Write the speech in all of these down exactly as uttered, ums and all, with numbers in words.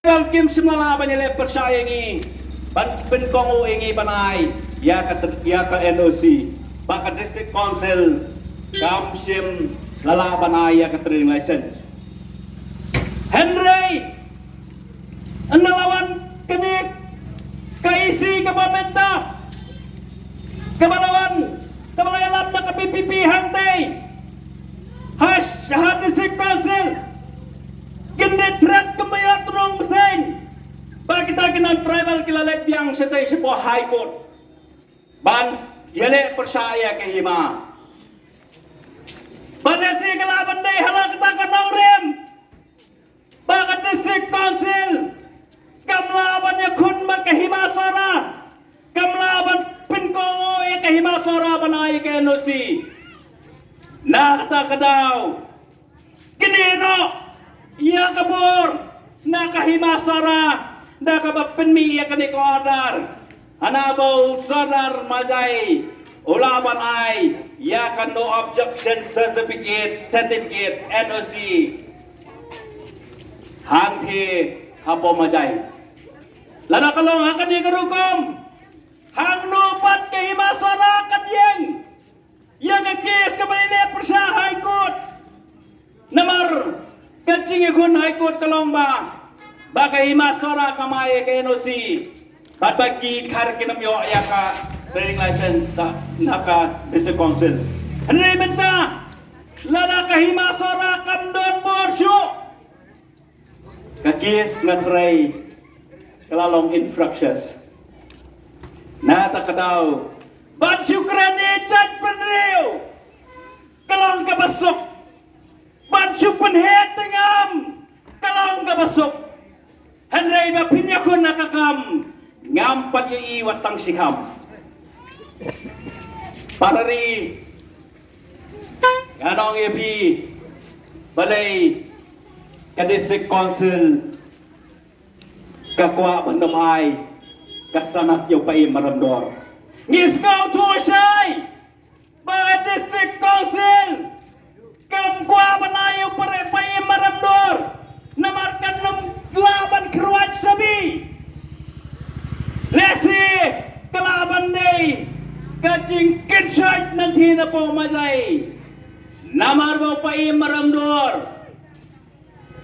Kam kim shym la lah ban ïaleh pyrshah ïa ngi ban pynkohnguh ïa ngi ban ai ïa ka, ïa ka N O C ba ka District Council kam shym la lah ban ai ïa ka trading license. Hynrei ynda la wan kane ka E C kaba mynta, kaba la wan, kaba la ïalam na ka B P P hangtei ha, ha District Council, kin da thret kumba ïa trong bseiñ ba kita ki non tribal ki la leit biang shatei shapoh High Court ban ïaleh pyrshah ïa ka hima. Ba lehse ka lah ban dei ha la kata ka nongrim ba ka District Council kam lah ban ïakhun bad ka hima Sohra, kam lah ban pynkohnguh ïa ka hima Sohra ban ai ïa ka N O C. Na kata ka daw, kine noh ïa ka bor na ka hima Sohra da kaba pynmih ïa kane ka order. Hana ba u Sordar Majai u lah ban ai ïa ka no objection certificate, certificate N O C hangthie hapoh Majai. Lada ka long ha kane ka rukom, hangno pat ka hima Sohra kan ïeng ïa ka case kaba ïaleh pyrshah High Court? Namar ka jingïakhun High Court ka long ba, ba ka hima Sohra kam ai ïa ka N O C bad ba ki Dkhar kin ym ïoh ïa ka trading license na ka District Council. Hynrei mynta lada ka hima Sohra kam don bor shuh, ka case nga tharai ka la long infructuous. Na kata ka daw, ban shu kren ïa ka jaitbynriew ka long kaba suk, ban shu pynheh tyngam ka long kaba suk. Hynrei ba phin ïakhun ha ka kam, ngam pat ïohi wat tang shikham. Para ri, nga ong ïa phi, balei ka District Council ka kwah ban ym ai ka sanad ïa u Paiem Maramdor? Ngi sngewthuh shai ba ka District Council kam kwah ban ai ïa u Paiem Maramdor namar kan ym lah ban kyrwat shabi. Lehse ka lah ban dei ka jingkynshoit nangthie napoh Majai, namar ba u Paiem Maramdor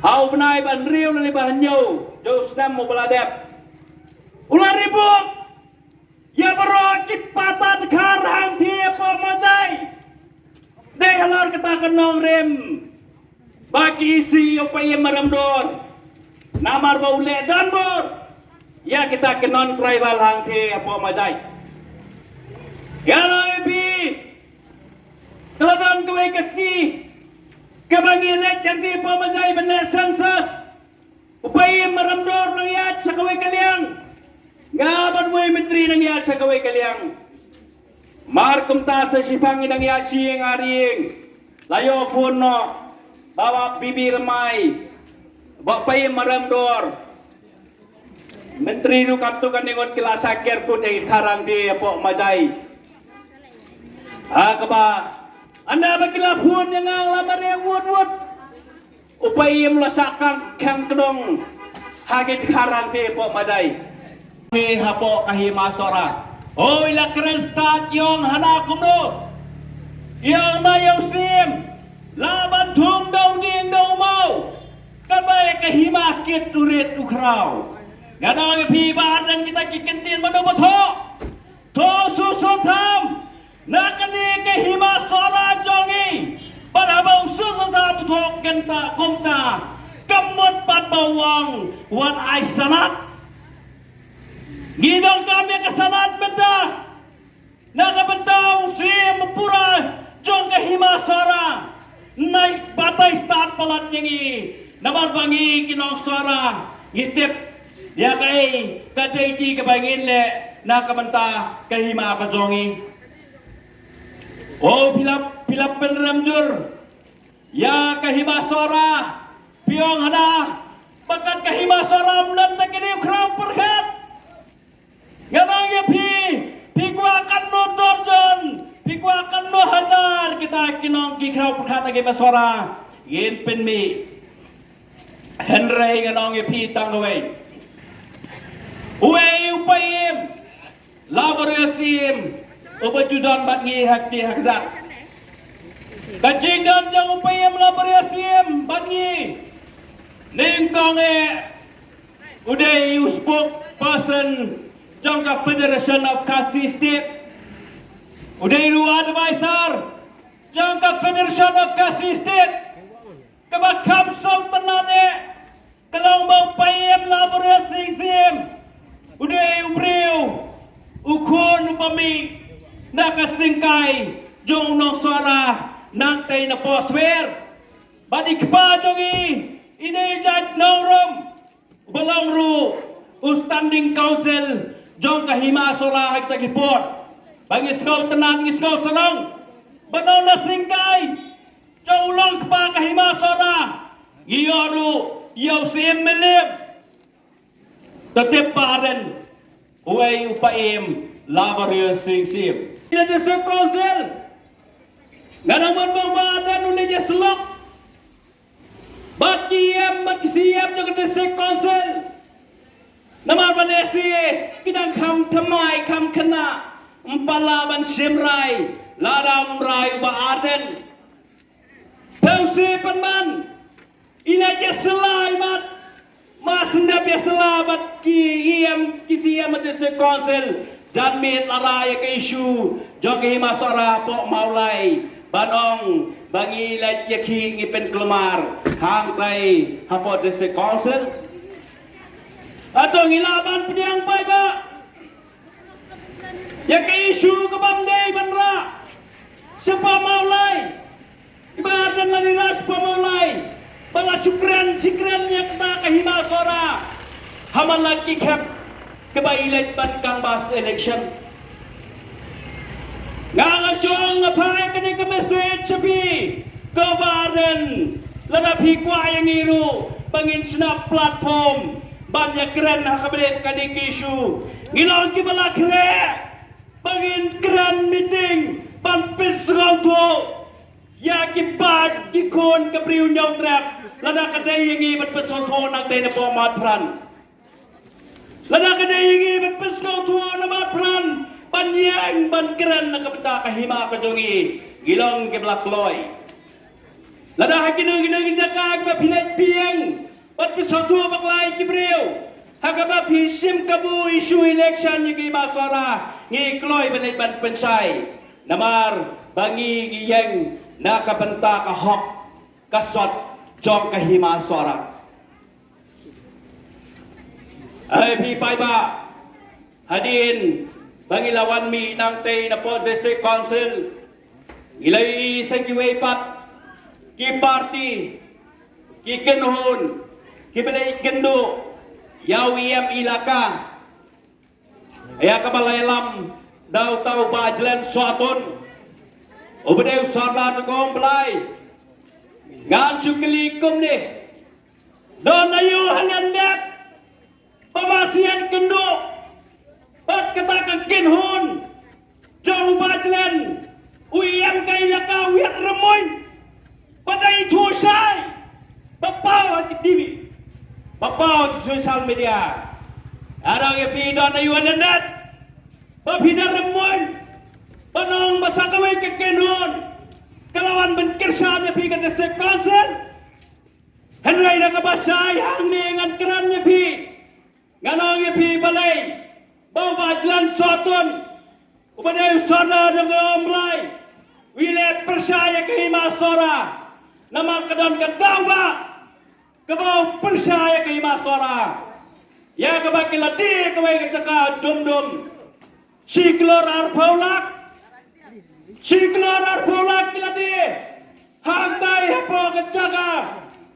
ha u bnai ba hynriew lane ba hynñiew jong u snem uba la dep, u la ri buk ïa baroh ki pata Dkhar hangthie hapoh Majai. Dei halor kata ka nongrim ba ki ïa isi ïa u Paiem Maramdor, namar ba u leh donbor ïa kita ki non tribal hangthie hapoh Majai. Ïa la ïa phi, ka la don kawei ka sngi kaba ngi leit hangthie hapoh Majai ban leh census. U Paiem Maramdor u nang ïaid sha kawei ka liang, nga bad uwei u myntri u nang ïaid sha kawei ka liang. Mar kumta sa shiphang ngi dang ïaid shi ïing ar ïing, la ïoh phone noh ba, ba Bibi Rymbai, ba u Paiem Maramdor. Myntri ruh katto katne ngut ki la shah ker kut ïa ki Dkhar hangthie hapoh Majai. Ha kaba ynda ba ki la phone ïa nga nga la mareh wut wut. U Paiem u la shah khang kdong ha ki Dkhar hangthie hapoh Majai. Ngi hapoh ka hima Sohra, hooid, la kren stad, ïa ong hana kumno, ïa ong na ïa u Syiem, lah ban thung da u dieng da u maw, katba ïa ka hima kit u rit u khraw. Nga ong ïa phi ba dang kita ki kyntien ba dang ba thoh, to shu shu tham na kane ka hima Sohra jong ngi. Bad haba u shu shu tham u thoh kynta kumta, ka mut pat ba u ong wat ai sanad. Ngi donkam ïa ka sanad mynta na ka bynta u Syiem u pura jong ka hima Sohra. Nai batai stad palat ïa ngi, namar ba ngi ki nong Sohra ngi tip ïa kaei ka deiti kaba ngin leh na ka bynta ka hima ka jong ngi. O phi la, phi la pynrem jur ïa ka hima Sohra, phi ong hana ba kat ka hima Sohra ym don tang kine u khraw pyrkhat. Nga ong ïa phi, phi kwah katno dorjon, phi kwah katno hajar kita ki nong ki khraw pyrkhat na ka hima Sohra, ngin pynmih. Hynrei ngan ong ïa phi tang kawei. Uwei u paiem, Laborious Syiem, uba ju don bad ngi ha kti ha kjat. Ka jingdon jong u paiem Laborious Syiem bad ngi, nyngkong eh u dei u spokesperson jong ka Federation of Khasi State. U dei u advisor jong ka Federation of Khasi State. Kaba kham sngewtynnat eh, ka long ba u paiem Laborious Syiem u dei u briew, u khun u ba mih na ka syngkai jong u nongsohra nangtei na Pohswer. Bad i kpa jong i, i dei jait nongrum, uba long ruh u standing council jong ka Hima Sohra ha kita ki por. Ba ngi sngewtynnat, ngi sngewsarong ba na u na syngkai jong u long kpa ka Hima Sohra, ngi ïoh ruh ïa u Syiem Mylliem. Te tip ba ardent uwei u paiem Laborious Syiem. Ïa District Council, nga dang mut ba u Bah Ardent u leit ïasyllok bad ki ïem bad ki siem jong ka District Council. Namar ba lehse ki dang kham thymmai kham khynnah, ym pat lah ban shim rai lada ym rai u Bah Ardent. Te u Syiem Pynman i la ïasylla i mat, ma sngap ïasylla bad ki ïem ki siem District Council, janmiet la rah ïa ka issue jong ka Hima Sohra hapoh Mawlai, ban ong ba ngi leit ïa ki, ngi pynkulmar hangtai hapoh District Council. Hato ngi lah ban pdiang paidbah ïa ka issue ka bym dei ban rah shapoh Mawlai? I Bah Ardent la dei rah shapoh Mawlai, ba la shu kren shi kren ïa kata ka Hima Sohra ha man la ki khep kaba i leit ban canvass election. Nga nga shong nga phai kane ka message sha phi, ko Bah Ardent, lada phi kwah ïa ngi ruh ba ngin shna platform ban ïa kren ha ka bynta kane ka issue, ngi long kiba la khreh ba ngin kren meeting ban pynsngewthuh ïa ki paid ki khun ka briew Hynñiewtrep. Lada ka dei ïa ngi ban pynsngewthuh nangtei na Mawpran. Lada ka dei ïa ngi ban pynsngewthuh na Mawpran ban ïeng ban kren na ka bynta ka hima ka jong ngi, ngi long kiba la kloi. Lada ha kino kino ki jaka kiba phi leit phi ïeng bad phi sngewthuh bakla ïa ki briew ha kaba phi shim kabu issue election ïa ki Hima Sohra, ngi kloi ban leit ban pynshai. Namar ba ngi ngi ïeng na ka bynta ka hok ka sot jong ka Hima Sohra. Ai phi paidbah, hadien ba ngi la wan mih nangtei na poh District Council, ngi la ïohi sa kiwei pat ki party, ki kynhun kiba la ïakynduh ïa u ïem ilaka, ïa kaba la ïalam da uta u Bah Jlen Sohtun, uba dei u Sordar jong ka Umblai. Ngan shu kylli kumne, don aïu ha lyndet ba ma shu ïakynduh bad kata ka kynhun jong u Bah Jlen, u ïem ka ilaka Wiat Ramoiñ, ba dei thuh shai, ba paw ha ki T V, ba paw ha ki social media? Nga ong ïa phi, don aïu ha lyndet ba phi da Ramoiñ ban ong ba sa kawei ka kynhun ka la wan ban kyrshan ïa phi ka District Council? Hynrei na kaba shai hangne ngan kren ïa phi, ngan ong ïa phi balei ba u Bah Jlen Sohtun, uba dei u Sordar jong ka Umblai, u ïaleh pyrshah ïa ka Hima Sohra. Namar ka don ka daw ba kaba u pyrshah ïa ka Hima Sohra, ïa kaba ki la die kawei ka jaka Dum Dum, shi klur arphew lak, shi klur arphew lak ki la die. Hangtai hapoh ka jaka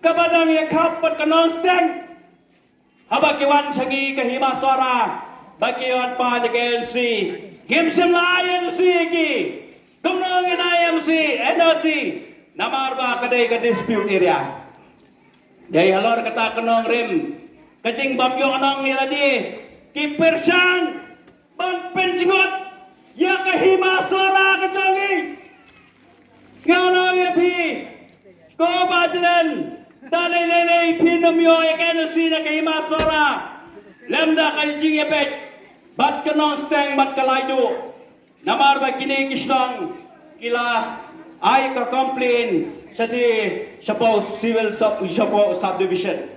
kaba dang ïakhap bad ka Nongsteng, haba ki wan sha ngi ka Hima Sohra ba ki wan pan ïa ka N O C, ngim shym la ai N O C ïa ki. Kumno ngin ai N O C, N O C? Namar ba ka dei ka dispute area. Dei halor kata ka nongrim, ka jingbymïohnong ïa lade, ki pyrshang ban pynjngut ïa ka Hima Sohra ka jong ngi. Ngan ong ïa phi, ko Bah Jlen, Da lei lei lei phin ym ïoh ïa ka N O C na ka hima Sohra lem da ka jingïabit bad ka Nongsteng bad ka Laiduh. Namar ba kine ki shnong ki la ai ka complain sha te shapoh civil sub shapoh subdivision.